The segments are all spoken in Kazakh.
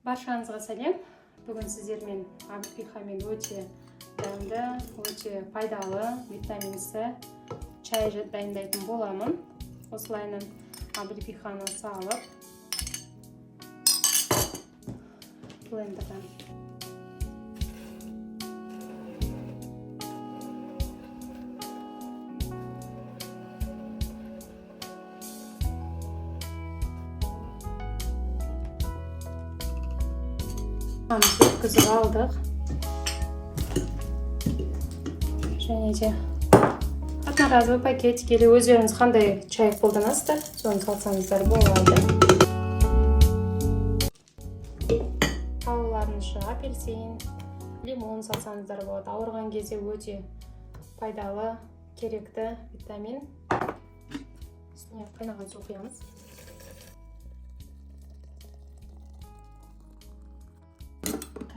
Баршаңызға сәлем! Бүгін сіздермен облепихамен өте дәмді, өте пайдалы витамин С чай дайындайтын боламын. Осылайынан облепиханы салып, блендердан өткізіп алдық. Және де одноразовый пакетик или өздеріңіз қандай чай қолданасыздар, соны салсаңыздар болады. Қалауларыңызша апельсин, лимон салсаңыздар болады. Ауырған кезде өте пайдалы, керекті витамин. Үстіне қайнаған су құямыз.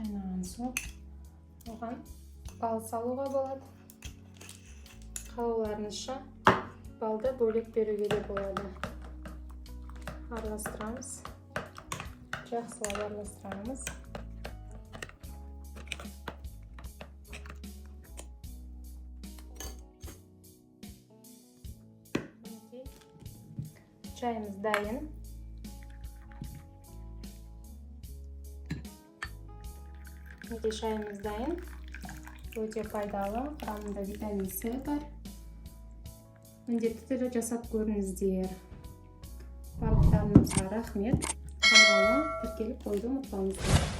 Қайнаған су, оған бал салуға болады. Қалауларыңызша балды бөлек беруге де болады. Араластырамыз, жақсылап араластырамыз. Мінекей, чайымыз дайын. Мінекей, шайымыз дайын. Өте пайдалы, құрамында витамин С бар. Міндетті түрде жасап көріңіздер. Барлықтарыңызға рахмет. Каналыма тіркеліп қоюды ұмытпаңыздар.